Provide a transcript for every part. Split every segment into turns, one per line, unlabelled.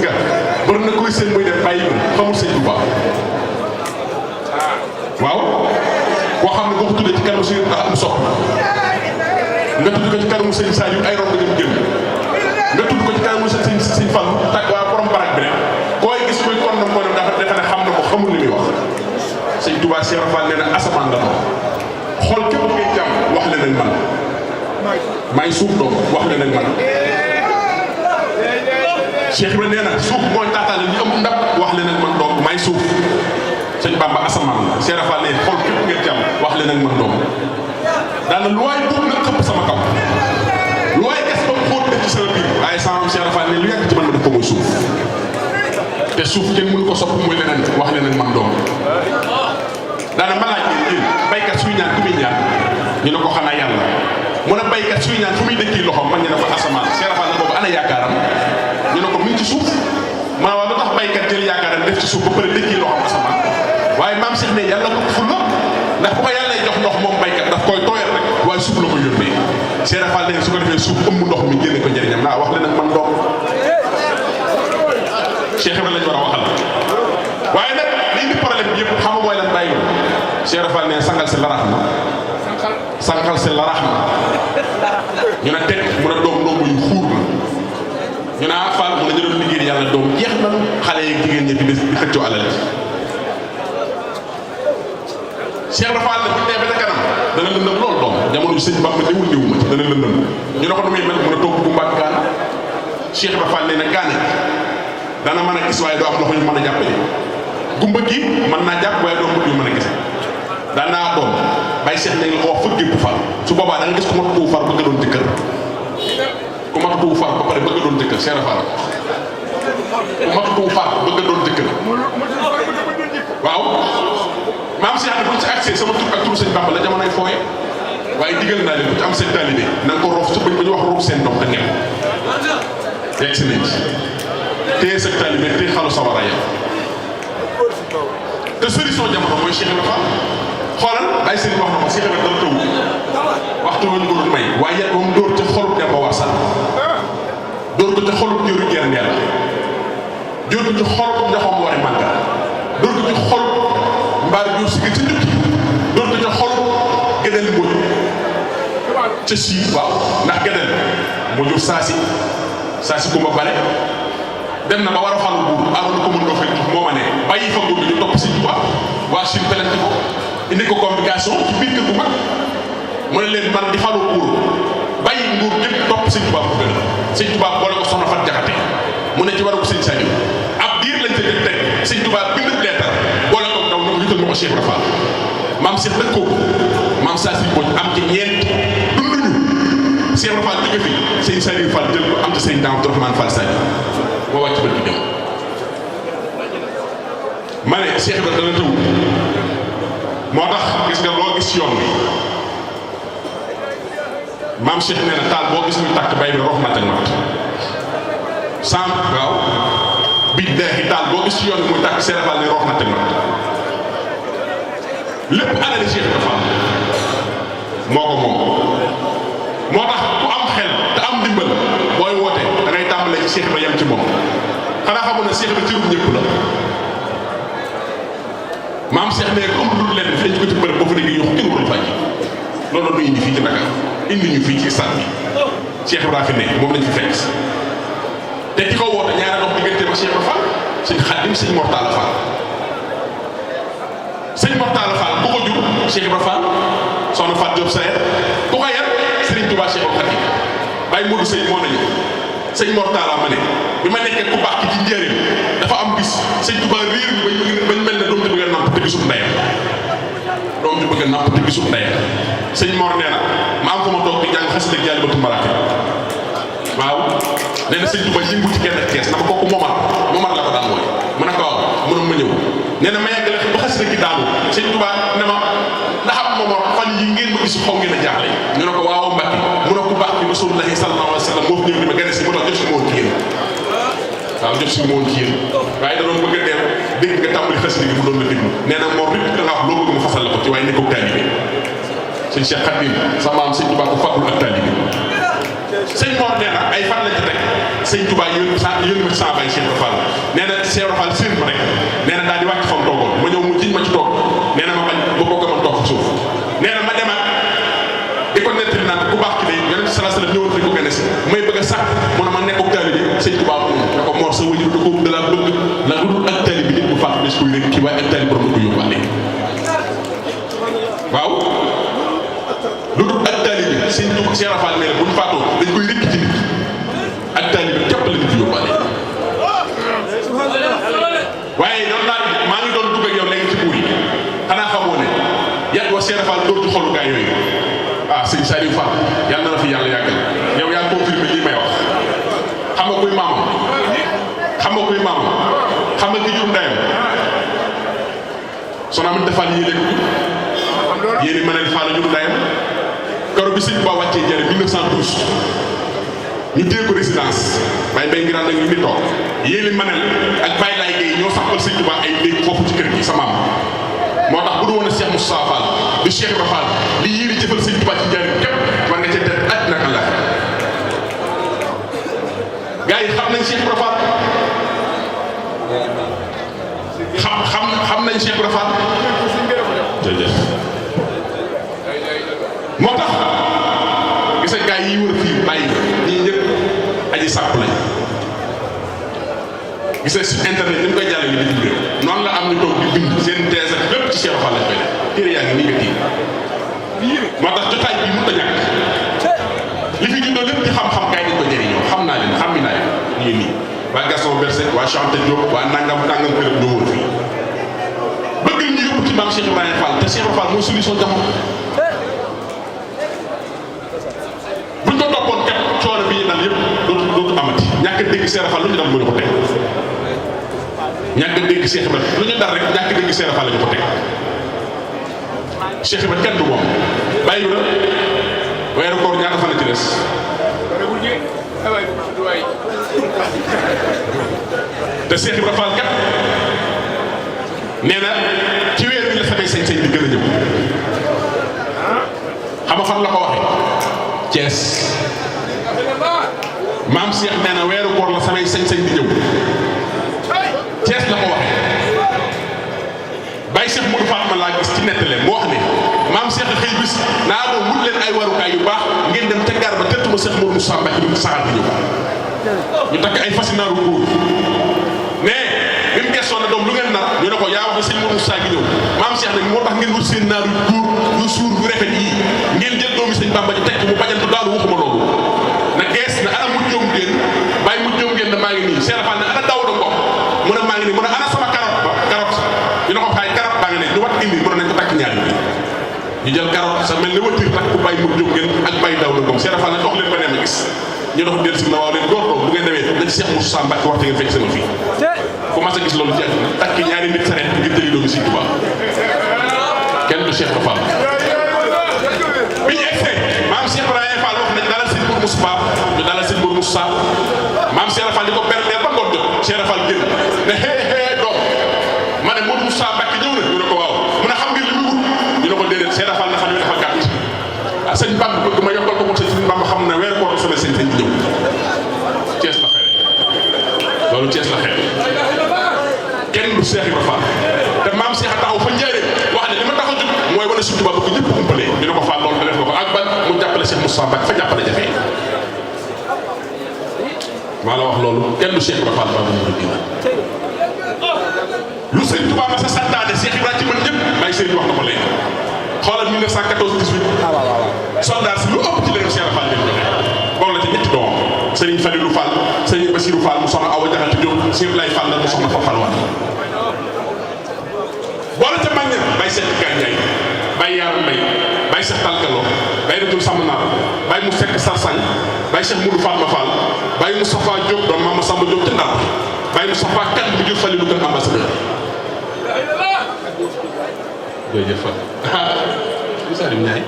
nga bari na koy seen muy def bàyyi xamul sëñ Touba waaw koo xam ne boo ko tuddee ci kanamu sëñ ndax am soxna nga tudd ko ci kanamu sëñ Saliou ay ron nga jëm nga tudd ko ci kanamu sëñ Fall tak waa borom barak bi rek koy gis koy kon na ko dafa defe ne xam na ko xamul li muy wax sëñ Touba Cheikh Fall nee na asamaan la doon xool képp ngay jàmm wax leen man maay suuf doom wax leen man Cheikh Ibrahima nee na suuf mooy taataale ñu amul ndab wax leen man doom maay suuf sëñ Bamba asamaan la Cheikh Fall nee xool képp ngay jàmm wax leen man doom daana lu waay buub nag xëpp sama kaw lu waay ges ba mu xóot def ci sama biir waaye sama Cheikh Fall nee lu yàgg ci man ma def ko mooy suuf te suuf kenn mënu ko sopp muy leneen wax leen man doom daana ma laaj yéen baykat suy ñaan ku muy ñaan ñu ne ko xanaa yàlla mu ne baykat suy ñaan fu muy dëkki loxoom man ñu ne ko asamaan Cheikh Fall na boobu ana yaakaaram ñu ne ko mu ngi ci suuf ma ne waaw lu tax baykat jël yaakaaram def ci suuf ba pare dëkki loxoom asamaan waaye maam Cheikh ne yàlla ko ful la ndax bu ko yàlla jox ndox moom baykat daf koy tooyal rek waaye suuf la ko yónnee Cheikh Fall ne su ko defee suuf ëmb ndox mi génne ko njëriñam naa wax leen nag man doom Cheikh Ibrahima lañu war a waxal waaye nag li indi problème bi yëpp xam nga mooy lan bàyyi Cheikh Fall ne sangal si larax na sangal si larax na ñu ne teg mu ne doom ndomb yu xuur la ñu ne Fall mu ne ñu doon liggéey yàlla doom jeex na xale yeeg jigéen ñi di xëccoo alal Cheikh Fall la bu ñu nee ba ca kanam dana lëndëm lool doom jamono yu sëñ Bamba néewul néewu ma ci dana lëndëm ñu ne ko nu muy mel mu ne toog bu mbaat gaana Cheikh Fall nee na gaane dana mën a gis waaye doo am loxo yu mën a jàppale gumba gi mën naa jàpp waaye doo mën yu mën a gise daan naa doom bàyyi seex nañ la ko wax fëgg bu far su boobaa da nga gis ku mat tuubu far bëgg doon jëkkër ku mat tuubu far ba pare bëgg doon jëkkër Cheikh Fall ku mat tuubu far bëgg doon jëkkër waaw maam Cheikh buñ ci accès sama tur ak turu sëñ Bamba la jamonoy fooye waaye digal naa leen bu ci am seen taalibe na nga ko roof su bañ ba ñu wax roof seen doom te neew yegg si nañ téye sa taalibe téye xalu sawara ya te solution jamono mooy Cheikh Ibrahima xoolal ay sëriñ wax na ko Cheikh Ibrahima dara taw waxtu woon ko doon may waaye yet moom dóor ca xolub dem ba war sal dóor ko ca xolub jëru jeer ndeel dóor ko ci xolub njaxoom wari mànga dóor ko ci xolub mbaar jur si gi ci njëkk dóor ko ca xolub gedel mbóoj ca sii waaw ndax gedel moo jur saa si kumba bale dem na ba war a falu buur aroon ko mën doo fekk moo ma ne bàyyi fa nguur bi ñu topp si Tuubaa waa Chine pelenti ko indi ko complication ci biir kër bu mag mu ne leen man di falu buur bàyyi nguur gépp topp sëñ Tuubaa bu gën sëñ Tuubaa boole ko soxna Fat Jaxate mu ne ci waru ko sëñ Saliou ab diir lañ ca teg sëñ Tuubaa bind leetar boole ko ndaw na ko yëkkal ma ko Cheikh Ibra Fall maam Cheikh dëkk kooku maam saa si booj am ci ñeent dunduñu Cheikh Ibra Fall jóge fi sëñ Saliou Fall jël ko am ci sëñ Daam Abdourahmane Fall Saliou moo wàcc ba di dem ma ne Cheikh Ibra dana tëw moo tax gis nga loo gis yoon bi maam Cheikh nee na taal boo gis muy tàkk bay bi rox na te mat sans waaw billaahi taal boo gis ci yoon bi muy tàkk Cheikh Fall ne rox na te mat lépp alali Cheikh Ibra Fall moo ko moom moo tax ku am xel te am ndimbal booy woote da ngay tàmbalee ci Cheikh Ibra yem ci moom xanaa xamoon ne Cheikh Ibra cëru ñëpp la maam Cheikh ne ko am lu leen feeñ ko ci bërëb boo fa déggee yow kenn warul faj loolu la ñu indi fii ci Dakar indi ñu fii ci stade bi Cheikh Ibra fi ne moom lañ fi fekk te ci kaw woote ñaari dox diggante ba Cheikh Ibra Fall sëñ Xaadim sëñ Mortala Fall sëñ Mortala Fall bu ko jur Cheikh Ibra Fall soxna Fatou Diop Sayer ku ko yar Serigne Touba Cheikh Ibra Khadim bàyyi Modou Seye moo nañu sëñ Mortala ma ne bi ma nekkee ku baax ki ci njëriñ dafa am bis sëñ Touba riir bañ mel ne doom ji bëgg a namp te gisut ndeyam doom ji bëgg a namp te gisut ndeyam sëñ Mor nee na ma am fa ma toog di jàng xasida ak Jaalibatu Maraaxib waaw nee na sëñ Touba yëngu ci genn kees na ma kooku Momar la ko daan mooy ma ne ko waaw mënum ma ñëw nee na ma yàgg la ba xasida gi daanu sëñ Touba ne ma ndax am Momar fan yi ngeen ma gis xaw ngeen a jaaxle ñu ne ko waaw Mbacke mu ne ku baax bi Rasulullahi sallallahu alayhi wa sallam moo fi ñëw di ma gane si mu tax jot si ma woon ci yéen waaw jot si ma woon ci yéen waaye da doon bëgg a dem dégg nga tàmbali xasida gi mu doon la déglu nee na moom lépp da nga wax loo bëgg mu fasal la ko ci waaye nekkoog taalibe sëñ Cheikh Khadim sa maam sëñ Touba ko fàggul ak taalibe sëñ Mor nee na ay fan lañ ci teg sëñ Touba yónni ma ci sama baay Cheikh Ibra Fall nee na Cheikh Ibra Fall séen ma rek nee na daal di wàcc fa mu toogoon ma ñëw mu jiñ ma ci toog nee na ma bañ ba bëgg a mën toog fa suuf nee na ma demaat di ko nettali naan ku baax ki day yonent sallallahu alayhi wasallam ñëwoon fi ko gën a si may bëgg a sax mu ne ma nekkul taalibe sëñ Touba ne ko Mor sa wajur da ko da laa bëgg la lu dul ak taalibe nit bu faatu des koy rek kii waaye ak taalibe borom da ko yóbbaale waaw lu dul ak taalibe sëñ Touba Cheikh Ibra Fall nee na bu ñu faatoo dañ koy rëkk ci nit ak taalibe képp la nit di yóbbaale waaye noonu laa maa ngi doon dugg ak yow léegi ci buur yi xanaa xamoo ne yàgg wa Cheikh Ibra Fall dóor ci xolu gaay yooyu ah sëñ Saliou Fall yàlla na la fi yàlla yàggal yow yaa confirmé lii may wax xam nga kuy maamam xam nga kuy maamam xam nga ki jur ndeyam soxna Aminata Fall yéen mën a Fall jur ndeyam karo bi sëñ Ba wàccee jare 1912 ñu téye ko résidence waaye mbay ngiraan nag ñu ngi toog yéen manel ak Baye Laye Gueye ñoo saxal sëñ Touba ay léegi foofu ci kër gi sa maam moo tax bu du woon a Cheikh Moussa Fall du Cheikh Ibra Fall li yéen a jëfal sëñ Touba ci njariñ képp war nga ca def at naka la gars yi xam nañ Cheikh Ibra Fall xam nañ Cheikh Ibra Fall jërëjëf moo tax gis nga gars yi wër fii bàyyi ñii ñëpp aji sàpp lañ gis nga sur internet ni ñu koy jàllale bitim réew noonu la am ñu toog di bind seen thèse ak lépp ci Cheikh Fall lañ koy def téere yaa ngi nii nga tiim moo tax jotaay bi mënut a ñàkk li fi juddoo lépp ci xam-xam kay dañ ko jëriñoo xam naa leen xam mi naa leen ñu ngi nii waa Gaston Berger waa Chanté Diop waa nangam këram ñoo wër fii bëgg ñu yóbbu ci maam Cheikh Ibrahima Fall te Cheikh Fall mooy solution jamono buñ ko toppoon kat coono bi ñu dal yëpp dootu amati ñàkk a dégg Cheikh Fall lu ñu dal moo ñu ko teg ñàkk a dégg Cheikh Ibrahima lu ñu dal rek ñàkk a dégg Cheikh Fall la ñu ko teg Cheikh Ibrahima kenn du moom bàyyi na weeru koor ñaata fan la ci des te Cheikh Ibrahima Fall kat nee na ci weer bi la samay sañ-sañ di gën a ñëw xam nga fan la ko waxee Thiès maam Cheikh nee na weeru koor la samay sañ-sañ di ñëw Thiès la ko waxee Baye Cheikh Modou Fatma laa gis ci nettale moo wax ne maam Cheikh xëy bis naa doon wut leen ay warukaay yu baax ngeen dem ca gaar ba tëttuma Cheikh Modou Moussa Mbacke bi mu saxaar di ñëw ñu takk ay fasinaaru góor mais bi mu gestoon ne doom lu ngeen nar ñu ne ko yaa wax ne sëñ Modou Moussa gi ñëw maam Cheikh nag moo tax ngeen wut seen naaru góor yu suur yu rafet yii ngeen jël doomi sëñ Bamba ji teg mu bajantu daal waxuma loolu na gees na ana mu jóom ngeen bàyyi mu jóom ngeen ne maa ngi nii Cheikh Fall ne ana Daouda Ngom mu ne maa ngi nii mu ne ana sama carotte ñu ne ko xaay carotte baa ngi ne ñu wat indi mu ne nañ ko takk ñaari bi ñu jël carotte sa mel ni wëttir takk ku bàyyi mu jóom ngeen ak bàyyi Daouda Ngom Cheikh Fall ne dox leen ba nee ma gis ñu dox del si na waaw leen góor doom bu ngeen demee nañ Cheikh Moussa Mbacke waxte ngeen fekk sama fii commencé gis loolu ci àddina takk ñaari nit sareet ngir jëli doomi Sëñ Tuubaa kenn du Cheikh Fall bi ñu egsee maam Cheikh Ibrahima Fall wax nañ dalal Sëñ Mourou Moussa ñu dalal Sëñ Mourou Moussa maam Cheikh Fall di ko berndeel ba ngoon jot Cheikh Fall génn ne hee doom ma ne Mourou Moussa Mbacke ñëw na ñu ne ko waaw mu ne xam ngeen li muy wut ñu ne ko déedéet Cheikh Fall na xam ne dafa gàtt ah sëñ Bamba bëgg ma yokkal ko moom sëñ Bamba xam ne weeru koor sama sëñ di ñëw Thiès la xewe loolu Thiès la xewe kenn du Cheikh Ibra Fall te maam Cheikh a taxaw fa njëriñ wax ne li ma tax a jóg mooy wane Sëñ Tuubaa bëgg ñëpp umpalee ñu ne ko Fall loolu def nga ko ak ban mu jàppale Cheikh Moussa Mbacke fa jàppale jafee maa la wax loolu kenn du Cheikh Ibra Fall ba mu dina lu Sëñ Tuubaa ma sa santaane Cheikh Ibra ci mën ñëpp may sëriñ wax na ko léegi xoolal 1914 18 soldat si lu ëpp ci leen Cheikh Fall leen joxe boobu la ci ñetti doomam Serigne Fadilou Fall Serigne Bassirou Fall mu soxna Awa Jaxate Diop Serigne Lay Fall la mu soxna Fapal Wade boole ca mag ña Baye Cheikh Gandiaye Baye Yaaru Mbay Baye Cheikh Talkalo Baye Retour Samba Naar Baye mu Seck Sarsang Baye Cheikh Moudou Fatma Fall Baye Moustapha Diop doon Mama Samba Diop ca Ndar Baye Moustapha kat bu jur Falilou kër ambassadeur jërëjëf Fall Moussa Dim Ndiaye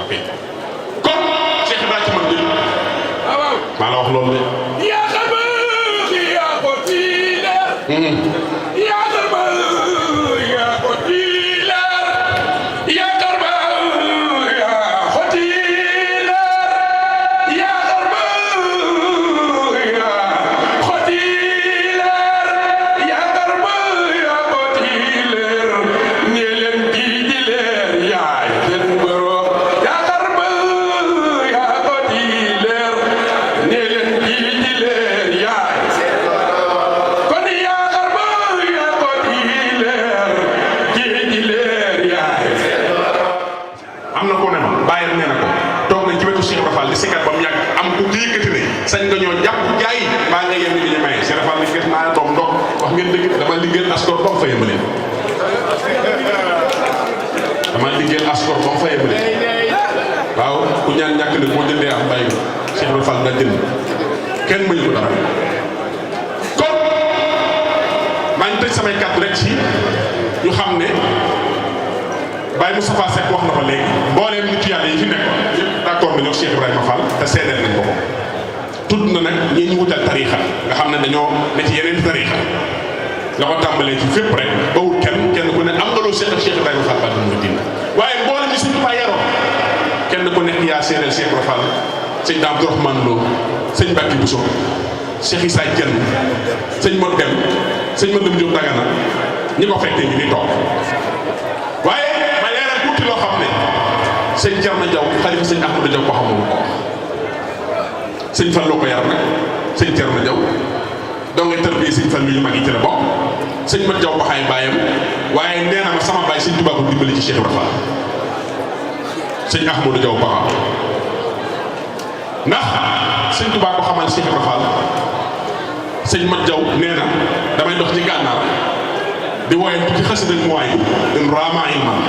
ok kon Cheikh Ibrahima ci man de maa la wax loolu de yaa xam yaa ko tiile yaa xam yaa ko tiile yaa xam yaa ko tiile yaa xam dama liggéeyal asgor ba mu fayee ba waaw ku ñaan ñàkk ne boo jëndee am bàyyi Cheikh Ibrahima Fall nga jënd kenn mënu ko dara kon maa ngi tëj samay kàddu rek ci ñu xam ne Baye Moustapha Seck wax na ko léegi mbooleem nit yàlla yi fi nekkoon yëpp d'accord nañu ak Cheikh Ibrahima Fall te seedeel nañ ko tudd na nag ñi ñu wutal tariixa nga xam ne dañoo ne ci yeneen tariixa la ko tàmbalee ci fépp rek ba wut kenn ku ne am nga loo seet ak Cheikh Ibrahima Fall ba dina dina waaye mboolem ñi suñu faa yaroo kenn ku nekk yaa seedeel Cheikh Ibrahima Fall sëñ Daam Abdourahmane Lo sëñ Mbacke Bousso Cheikh Issa Dieng sëñ Modou Dem sëñ Modou Diop Dagana ñi ko fekkee ngi di toog waaye ma leeral tuuti loo xam ne sëñ Thierno Diaw xalifa sëñ Ahmadou Diaw ko xamul ko sëñ Fall loo ko yar nag sëñ Thierno Diaw doo ngay tër bii sëñ Fall yu mag yi ci la bokk sëñ Mat Diaw baxaay baayam waaye nee na ma sama baay sëñ Tuubaa ko dimbali ci Cheikh Ibrahima Fall sëñ Ahmadou Diaw baxa ndax sëñ Tuubaa ko xamal Cheikh Ibrahima Fall sëñ Mat Diaw nee na damay dox ci gànnaar di woye ci xasida mooy in raama ilman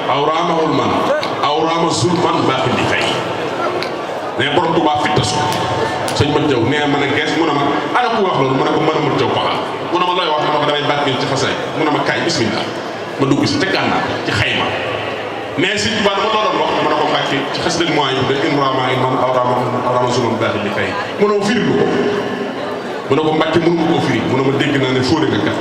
aw raamahul man aw raama zulman baaxi di fay ne borom Tuubaa fittasu sëñ Mat Diaw nee ma ne gees mu ne ma ana ku wax loolu mu ne ko mën a Mat Diaw paxa mu ne ma looy wax ma ne ko damay bàkkil ci xasida mu ne ma kaay bismillah ma dugg si te gànnaar ci xayma mais sëñ Tuubaa dama doon wax ma ne ko mbàkki ci xasida mooy de in raama ilman aw raama zulman baaxi di fay mu ne ma firi ko mu ne ko mbàkki mënu ma koo firi mu ne ma dégg naa ne fóode nga kat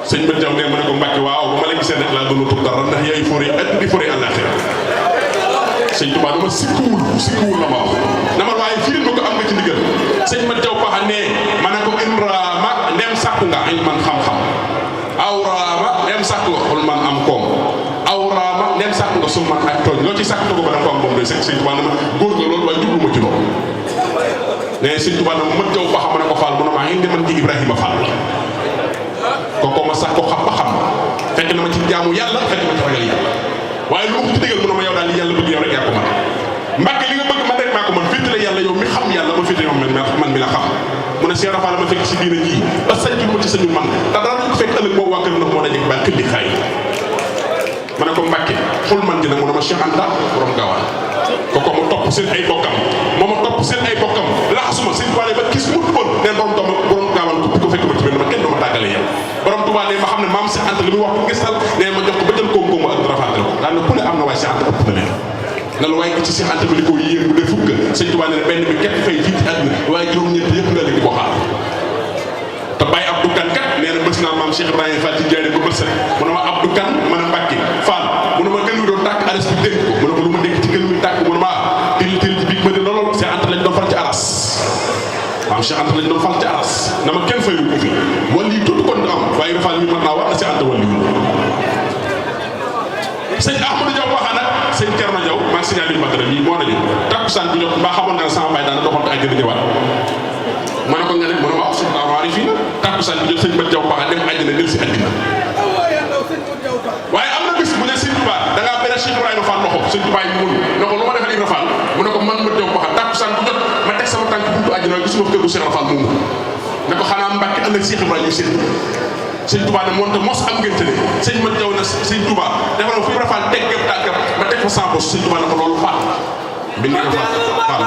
sëñ Mat Diaw nee ma ne ko mbàkki waaw ba ma la gisee rek laa doon tur dara ndax yaay fóore àddina di fóore àllaaxira sëñ Tuubaa dama sikkuwul la ma wax na ma waaye firi ma ko am nga ci ndigal sëñ Mat Diaw paxa nee ma ne ko in raama ndem sàkku nga ay man xam-xam aw raama ndem sàkku nga xul man am koom aw raama ndem sàkku nga sul man ak tooñ loo ci sàkku ko ba da ko am moom doy sëñ Tuubaa na ma góor nga loolu waaye jublu ma ci loolu mais sëñ Tuubaa na ma Mat Diaw paxa ma ne ko Fall mu ne maa indi man ci Ibrahima Fall kooku ma sax ko xam ba xam fekk na ma ci jaamu yàlla fekk na ma ci ragal yàlla waaye lu ma ko ci digal mu ne ma yow daal li yàlla bëgg yow rek yaa ko man Mbàkke li nga bëgg man rek maa ko man féete la yàlla yow mi xam yàlla ma féete yow man mi la xam mu ne Cheikh Rafal ma fekk si diina ji ba sañtul ma ci sañu man te dara ñu ko fekk ëllëg boobu waa kër nag moo dajeeg ba këlli xaay ma ne ko Mbàkke xul man ji nag mu ne ma Cheikh Anta borom gaawaan kooku ma topp seen ay bokkam moo ma topp seen ay bokkam laxasuma seen tubaale ba gis mu bon neen borom gaawaan ko fekk ma ci benn ma kenn dama tàggale yow borom Tuubaa ne ma xam ne maam Cheikh Anta li muy wax ko gisal ne ma jox ko ba jël koom-koom ak rafetlu ko daal ne ku ne am na waaye Cheikh Anta ëpp na leen nga la waaye gi ci Cheikh Anta bi li ko yéen bu dee fukk sëñ Tuubaa ne benn bi képp fay fii ci àdduna waaye juróom-ñeent yëpp nga léegi di ko xaar te Baye Abdou Kane kat nee na bës naa maam Cheikh Ibrahima Fall ci jaaree ba bës mu ne ma Abdou Kane mën a Mbàkke Fall mu ne ma gën wi doon tàkk aras bi dégg ko mu ne ma lu ma dégg ci gën wi tàkk mu ne ma til ci biig ma ne loolu Cheikh Anta lañ doon fal ci aras maam Cheikh Anta lañ doon fal ci aras na ma kenn fayu ko fi wala lii tudd kon du am waaye Rafal mi mën naa war na Cheikh Anta wala lii sëñ Ahmadou Diaw waxa nag sëñ Thierno Diaw maa ngi signalé Badara bii moo nañu takkusaan bi jot mbaa xamoon nga ne sama baay daana doxantu àjjana ñëwaat ma ne ko nga ne mu ne waaw sëñ Dawaari fii na takkusaan bi jot sëñ Mat Diaw waxa dem àjjana del si àddina waaye am na bis mu ne sëñ Tuubaa da ngaa benn Cheikh Ibrahima Fall loxo sëñ Tuubaa yi mu ne ko lu ma defal Ibra Fall mu ne ko man Mat Diaw waxa takkusaan bu jot ma teg sama tànk buntu àjjana gisuma kër bu Cheikh Fall moomu ne ko xanaa Mbàkke ëllëg Cheikh Ibrahima seen sëñ Tuubaa ne moonte mos am ngeen tëddee sëñ Mat Diaw na sëñ Tuubaa dafa na fu Ibra Fall teg gëpp tànkam ma teg fa 100 bos sëñ Tuubaa ne ko loolu faat bi ne ko faat